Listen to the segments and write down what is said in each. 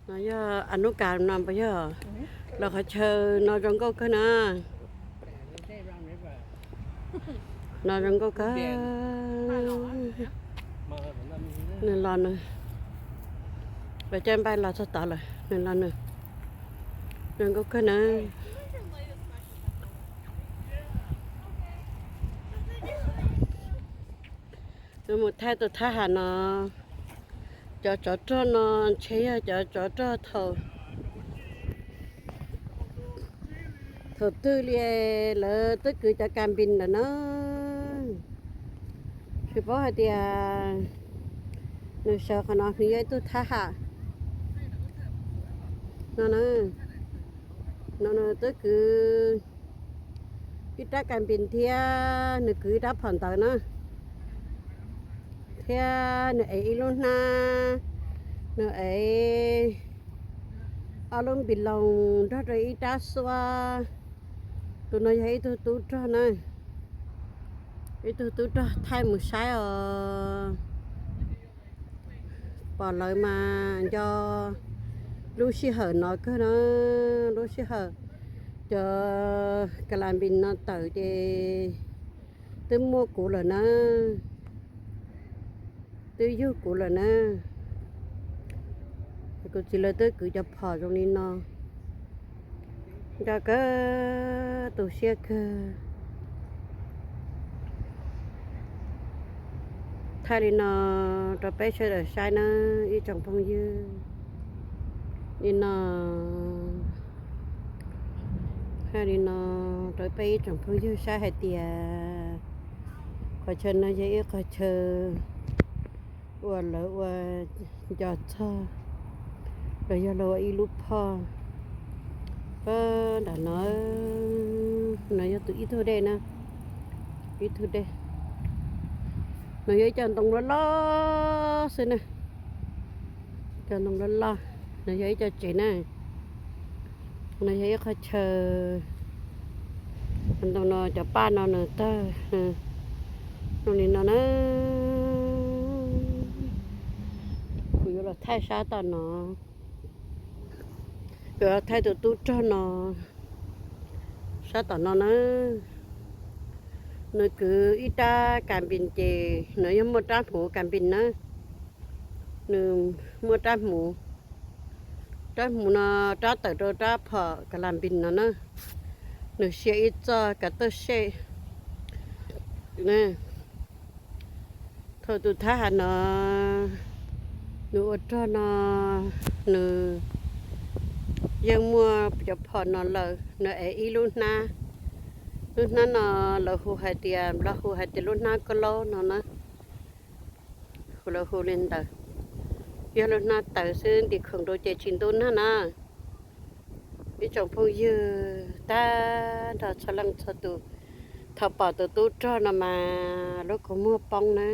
No yog a nub kas no puas yog? Los qhov chaw no zoo nkauj kawg na. No zoo nkauj kawg. Nws los nws, lawv caij npaj los txog tod lawm, nws los nws zoo nkauj kawg na. Nws mus thaij tus thab ham no, cov tsov rog no ntshe yog cov tsov rog thaum, thaum twg li lawv twb kwv cov kas npis ntawm no. Tsis paub hais tias nws sawv qhov no nws yog ib tug thab ham no na. No nws twb kwv ib rab kas npis thiab nws kwv ib rab phom ntawv na, thiab nws ev ib lub hnab, nws ev ob lub npis loos nrog rau ib rab xuab. Tus no yog ib tug tub rog na, ib tug tub rog thaij mus saib os. Pom lawv mas nco lub sij hawm no kawg na, lub sij hawm cov kas las npis no tawm ces twb muaj kuv lawm na, twb yug kuv lawm na. Kuv txiv lawv twb kwv cov phom zoo li no, nco kawg, tu siab kawg. Thaij li no rau peb sawv daws saib na ib tsoom phooj ywg. Li no, thaij li no rau peb ib tsoom phooj ywg saib hais tias qhov chaw no yog ib qhov chaw uas lawv ua nco txog los yog lawv ua ib lub phoj. Nram no, no yog tus ib tug dej na, ib tug dej. No yog ib co ntoo loj loj xwb na, co ntoo loj loj. No yog ib co tsev na, no yog ib qhov chaw, ntoo no cov paj no nws tawg zoo li no na. Kuv yuav los thaij sab tom no, kuv yuav thaij tus tub rog no sab tom no na. Nws kwv ib rab kas npis ces nws yog muaj rab hmuv kas npis na. Nws muaj rab hmuv, rab hmuv no rab tawm rau rab phom kas las npis no na. Nws sia ib txoj kav tawj sej. Thaum tus thab ham no nws ua rog no, nws yeej muaj cov phom no lawm, nws ev ib lub hnab. Lub hnab no lawv hu hais tias, lawv hu hais tias lub hnab koj laub no na. Hu lawv hu li ntawd, yog lub hnab tawv xwb ntim khoom rau ces tsis ntub nag na. Ib tsoom phooj ywg tag nrho txhua leej txhua tus, thaum pom tus tub rog no mas lub kua muag poob na.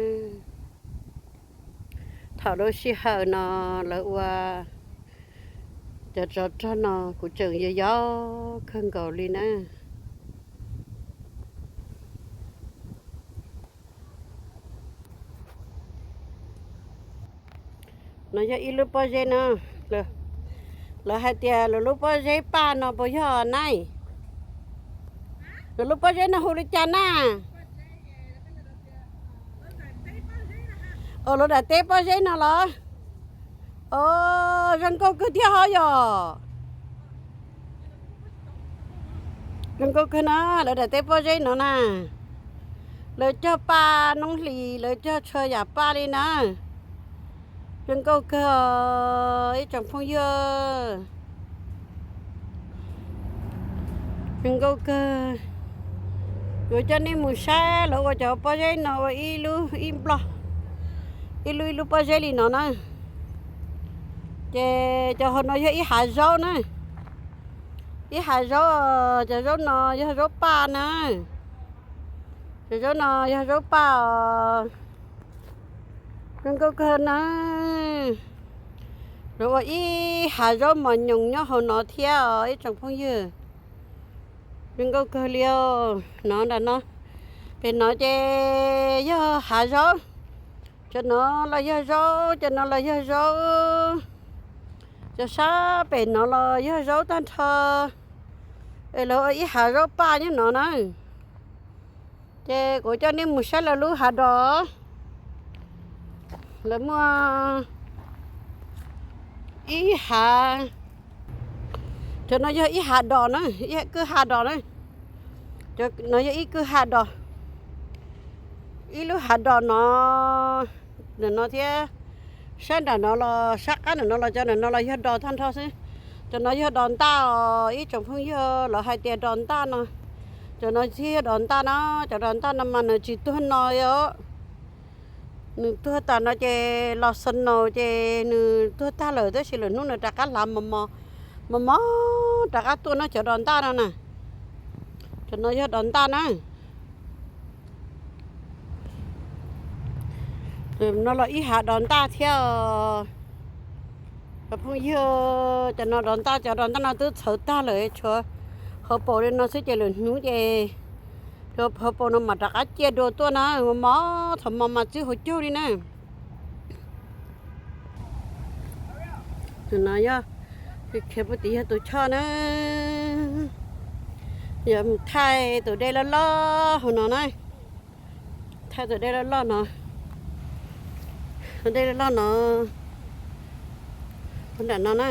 Thaum lub sij hawm no lawv ua cov tsov rog no kuv tseem yog yog kawg nkaus li na. No yog ib lub pob zeb no, lawv hais tias lawv lub pob zeb paj no puas yog na? Lawv lub pob zeb no hu li cas na? Os, lawv daim teb pob zeb no los? Os, zoo nkauj kawg thiab ho yom. Zoo nkauj kawg na, lawv daim teb pob zeb no na. Lawv cog paj noob hlis, lawv cog txhua yam paj li na. Zoo nkauj kawg ib tsoom phooj ywg. Zoo nkauj kawg. Yuav coj nej mus saib lawv ua cov pob zeb no ua ib lub ib nplog, ib lub ib lub pob zeb li no na. Ces cov hauv no yog ib hav zaub na. Ib hav zaub, cov zaub no yog zaub paj na. Cov zaub no yog zaub paj os. Zoo nkauj kawg na. Lawv ua ib hav zaub mos nyoos nyob hauv no thiab os ib tsoom phooj ywg. Zoo nkauj kawg li os. No nram no, pem no ces yog hav zaub. Cov no los yog zaub, cov no los yog zaub. Cov sab pem no los yog zaub tag nrho, es lawv ua ib hav zaub paj nyob no na. Ces kuv coj nej mus saib lawv lub hav dos. Lawv muaj ib hav, cov no yog ib hav dos na, ib kwj ha dos na. Cov no yog ib kwj ha dos, ib lub hav dos no, ntawm no thiab. Sab nram no los sab qab nram no los cov nram no los yog dos tag nrho xwb. Cov no yog dos ntaj os ib tsoom phooj ywg, lawv hais tias dos ntaj no. Cov no thiaj yog dos ntaj na, cov dos ntaj no mas nws tsis tuag no os. Nws tuag tas no ces los snow ces nws tuag tag lawm tab sis lwm hnub nws rov qab hlav mos mos, mos mos rov qab tuaj na cov dos ntaj no na. Cov no yog dos ntaj na. No los ib hav dos ntaj thiab os. Cov phooj ywg, cov no dos ntaj, cov dos ntaj no twb txhawv tag lawm, tshuav hauv paus li no xwb ces lwm hnub ces hauv paus no mam rov qab ciaj dua tuaj na, mos mos thaum mos mas txwb hauv caug li na. Tus no yog, khiav puag tim yog tus choj na, yog mus thaij tus dej loj loj hauv no na, thaij tus dej loj loj no, tus dej loj loj no, puag nram no na.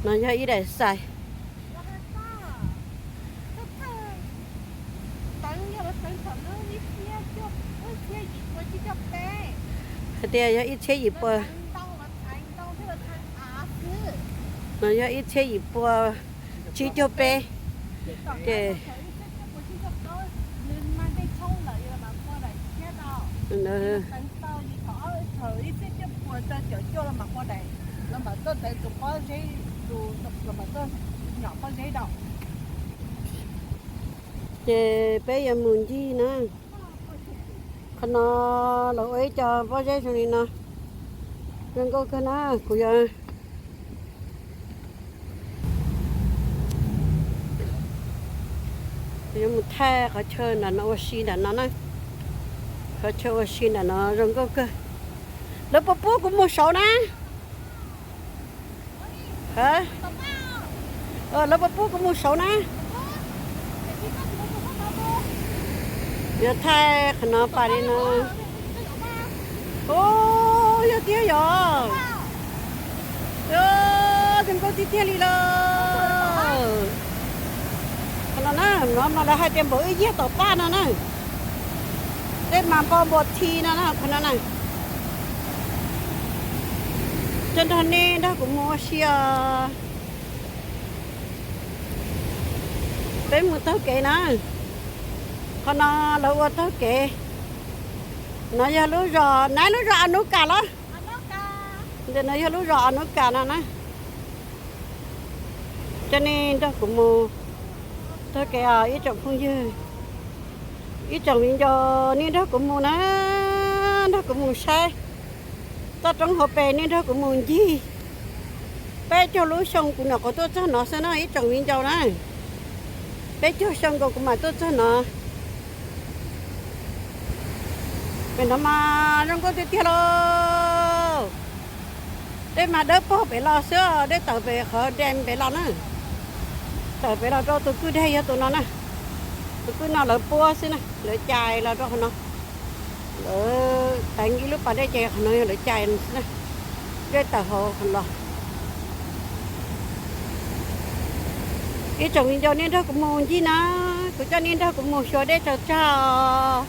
No yog ib daim xais. Hais tias yog ib txhiab yim pua. No yog ib txhiab yim pua tsib caug peb. Ces ces peb yuav mus ncig na. Qhov no lawv ua ib co pob zeb zoo li no, zoo nkauj kawg na. Kuv yuav, kuv yuav mus thaij qhov chaw nram no ua si nram no na. Qhov chaw ua si nram no zoo nkauj kawg. Lawv puas pub kuv mus saud na? Lawv puas pub kuv mus saud na? Yuav thaij qhov no pais li no. Ub, yog tiag yog. Zoo nkauj tiag tiag li lawm. Qhov no na, no mas lawv hais tias npaum ib yiag tom paj no na. Tej mas npau npau thi no na, qhov no na. Coj nrog nej nrog kuv mus ua si os. Peb mus taug kev na. Qhov no lawv ua taug kev. No yog lub zos, nab lub zos Anukas los? Ntawm no yog lub zos Anukas no na. Coj nej nrog kuv mus taug kev os ib tsoom phooj ywg, ib tsoom viv ncaus, nej nrog kuv mus na, nrog kuv mus saib toj roob hauv pes, nej nrog kuv mus ncig. Peb caug lub xyoo kuv nyuam qhuav tuaj txog no xwb na ib tsoom viv ncaus na. Peb caug xyoo nkaus kuv mam tuaj txog no. Pem no mas zoo nkauj tiag tiag lauj. Dej mas dawb paug pem los xwb, dej tawm pem qhov dam pem los na. Tawm pem los rau tus kwj deg yog tus no na. Tus kwj no lawv puab xwb na, lawv cais los rau qhov no. Lawv teev ib lub pas dej ces qhov no yog lawv cais xwb na. Dej tawm hauv qhov los. Ib tsoom viv ncaus nej nrog kuv mus ncig na, kuv coj nej nrog kuv mus xyuas dej tsaws tsag os.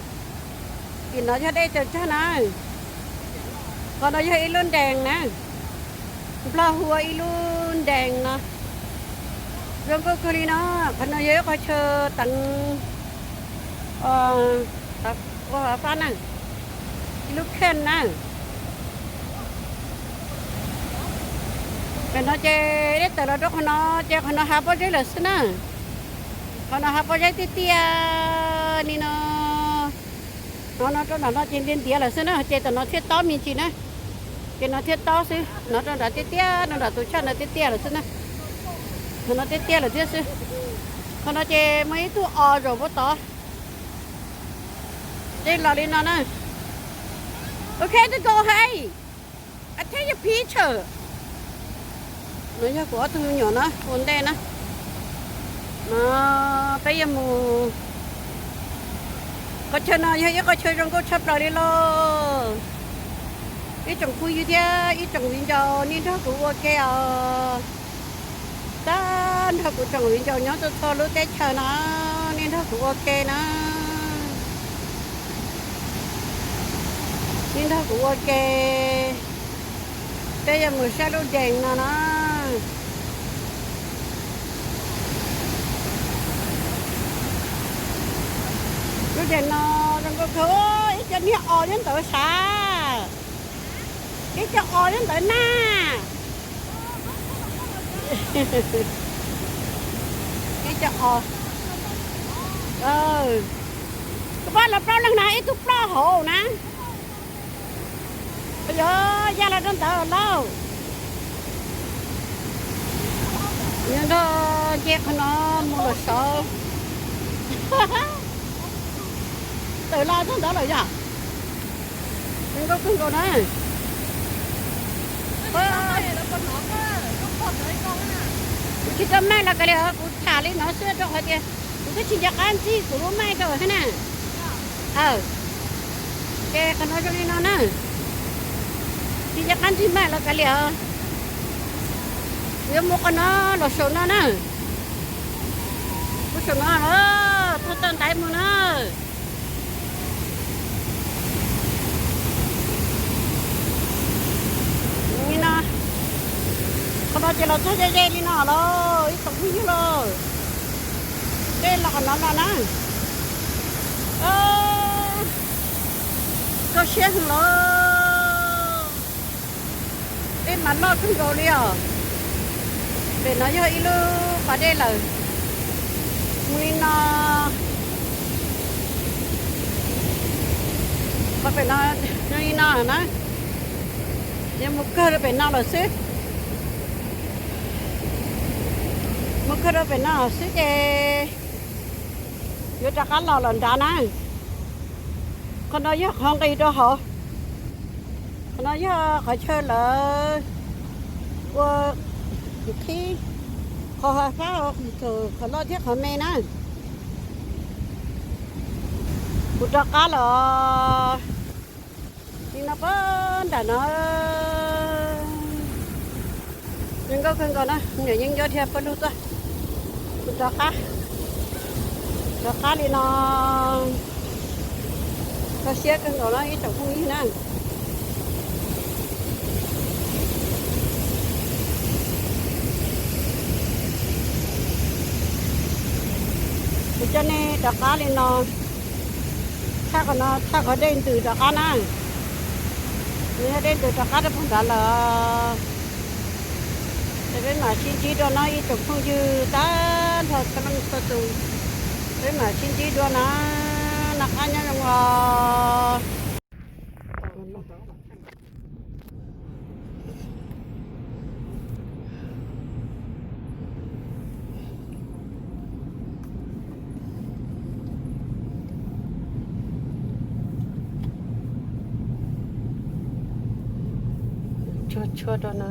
Tim no yog dej tsaws tsag na. Qhov no yog ib lub ntees na. Nplog hu ua ib lub ntees no. Zoo nkauj kawg li no. Qhov no yog ib qho chaw teev ua fab na, ib lub kheej na. Pem no ces dej tawm los rau qhov no ces qhov no hav pob zeb lawm xwb na. Qhov no hav pob zeb tiaj tiaj li no. No no rau nram no ces ntiav ntiav lawm xwb na, ces tam no thiaj tob me ntsis na. Ces no thiaj tob xwb, no rau nram tiaj tiaj, no nram tus tshaj no tiaj tiaj lawm xwb na. Qhov no tiaj tiaj lawm thiab xwb. Qhov no ces muaj ib tug os zaum puag tod. Dej los li no na. Okay, to go, hey. I take your picture. No yog kuv ob tug me nyuam na ua ntej na. No peb yuav mus. Qhov chaw no yog ib qhov chaw zoo nkauj tshaj plaws li lauj. Ib tsoom phooj ywg thiab ib tsoom viv ncaus nej nrog kuv ua ke os. Tag nrho kuv tsoom viv ncaus nyob txhua txhua lub teb chaws no, nej nrog kuv ua ke na. Nej nrog kuv ua ke, peb yuav mus saib lub dees no na. Lub dees no zoo nkauj kawg, ib co niag os nyob ntawd sav, ib co os nyob ntawd na. Ib co os. Kuv pab los plaub leeg na, ib tug plaub hauv na. Yog ya los rau ntawd lauj. Nyob nrog nce qhov no mus lawm saud. Tawm los rau ntawd lawm yog. Zoo nkauj kawg nkaus na. Kuv tsis tau maij los kav liam, kuv tham li no xwb rau qhov tias kuv twb tsis nco qab ntxig kuv lub maij rau thiab na. Ces qhov no zoo li no na. Tsis nco qab ntxig maij los kav liam. Yuav mus qhov no los saum no na. Mus saum no, thauj tau ntaiv mus na. Li no, qhov no ces los txog ze ze li no los ib tsoom phooj ywg los. Dej los qhov no los na. Koj siab heev los. Dej mas loj kawg nkaus li os. Pem no yog ib lub pas dej lawm. Mus li no, qhov pem no, li no na. Yuav mus kawg rau pem no lawm xwb. Mus kawg rau pem no xwb ces yuav rov qab los lawm nrad na. Qhov no yog qhov nqis rau hauv. Qhov no yog qhov chaw lawv ua qhib, qhov fab qhov loj thiab qhov me na. Kuv rov qab los li no pab nram no. Zoo nkauj kawg nkaus na, niam yeeb ncuab dhia pawg lug tuaj. Kuv rov qab, rov qab li no. Kho siab kawg nkaus na ib tsoom phooj ywg na. Kuv coj nej rov qab li no, tshaj qhov no, tshaj qhov dej ntws rov qab na. Nws yog dej ntws rov qab rau puag nrad lawm. Ces peb mam sib ntsib dua no ib tsoom phooj ywg tag nrho txhua leej txhua tus. Peb mam sib ntsib dua na, noj qab nyob zoo os. Tsuag tshuaj rau na,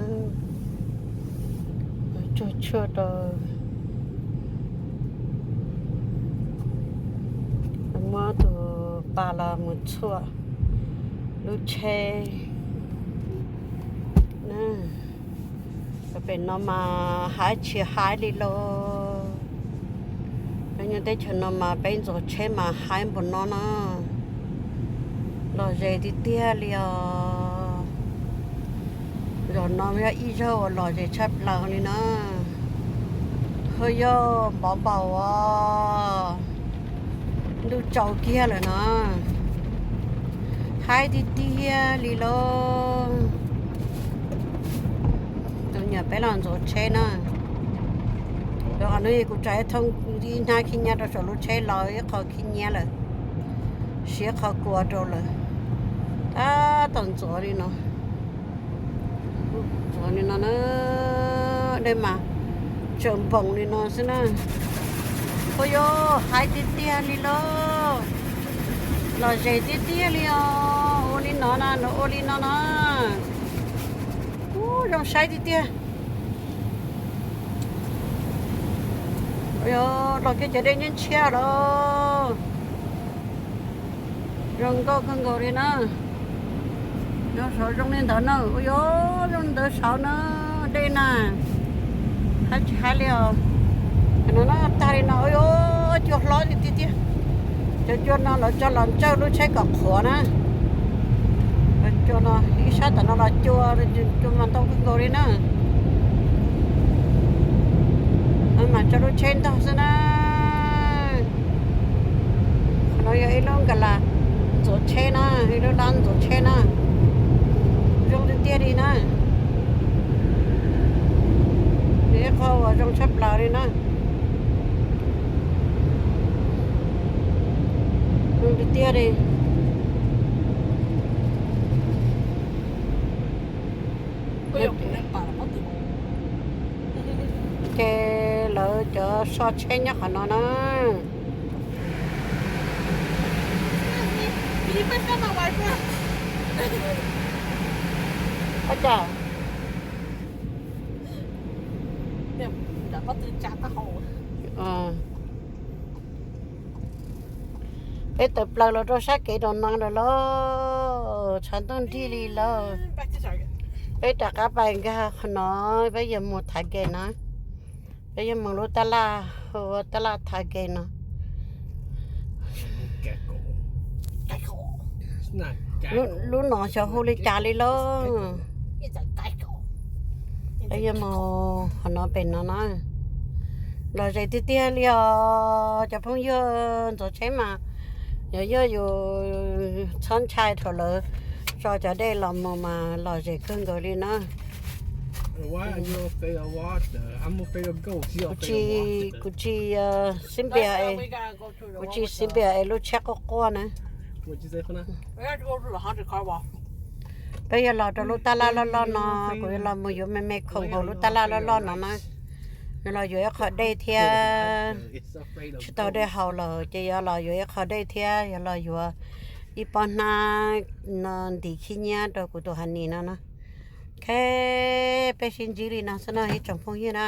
tsuag tshuaj rau. Muab tus pas los mus txhuam lub tsheb na. Pem no mas haib tsis haib li lauj. Peb nyob teb chaws no mas peb ntxuav tsheb mas haib npaum no na. Lom zem tiag tiag li os. Zaum no yog ib zaug uas lom zem tshaj plaws li na. Hwj yog npov npaum os. Ntuj tsaus kiag lawm no. Haib tiag tiag li lauj. Tus nyuam peb los ntxuav tsheb na. Rau qhov no kuv tsa thooj ib hnab khib nyiab rau saum lub tsheb los ib qho khib nyiab lawm, siab qhov kua rau lawm. Tab tom ntxuav li no. Ntxuav li no na, dej mas tsaws npoos li no xwb na. Ua yog haib tiag tiag li lauj. Lom zem tiag tiag li os, ua li no na, nws ua li no na. Ub, zoo saib tiag tiag. Ua yog los kiag cov dej ntshiab ntshiab los zoo nkauj kawg nkaus li na. Zoo saum zoo li ntawd na, ua yog zoo li ntawd saud na, dej na. Haib tsis haib li os. No na, tag li no, ua yog cua hlob tiag tiag. Cov cua no lawv tso los ntsawj lub tsheb kom qhuav na. Cua no ib sab tom no los cua, cua mas ntau kawg nkaus li na. Mas tso lub tsheb ntog xwb na. Qhov no yog ib lub nkas las ntxuav tsheb na, ib lub lab ntxuav tsheb na. Zoo tiag tiag li na. Yog ib qho uas zoo tshaj plaws li na. Zoo tiag tiag li. Ces lawv cov so tsheb nyob qhov no na. Ua cas? Peb tawm plaws los rau sab kev rau no lawm lauj, tshav ntuj nrig li lawm. Peb rov qab pais nkag qhov no, peb yuav mus Target na. Peb yuav mus lub tab laj, hu ua tab laj Target no. Lub no xyov hu li cas li lauj. Peb yuav mus qhov no pem no na. Lom zem tiag tiag li os cov phooj ywg, ntxuav tsheb mas yog yog yus txhob ntshai thaum lawv tso cov dej los mus mas lom zem kawg nkaus li na. Kuv tsis, kuv tsis xib npias, kuv tsis xib npias es lub tsheb quaj quaj na. Peb yuav los rau lub tab laj loj loj no, kuv yuav los mus yuav me me khoom hauv lub tab laj loj loj no na. Yuav los yuav ib qho dej thiab, tsis tau dej haus lawm ces yuav los yuav ib qho dej thiab, yuav los yuav ib pob hnab no ntim khib nyiab rau kuv tus honey no na. Ok, peb sib ntsib li no xwb no ib tsoom phooj ywg na.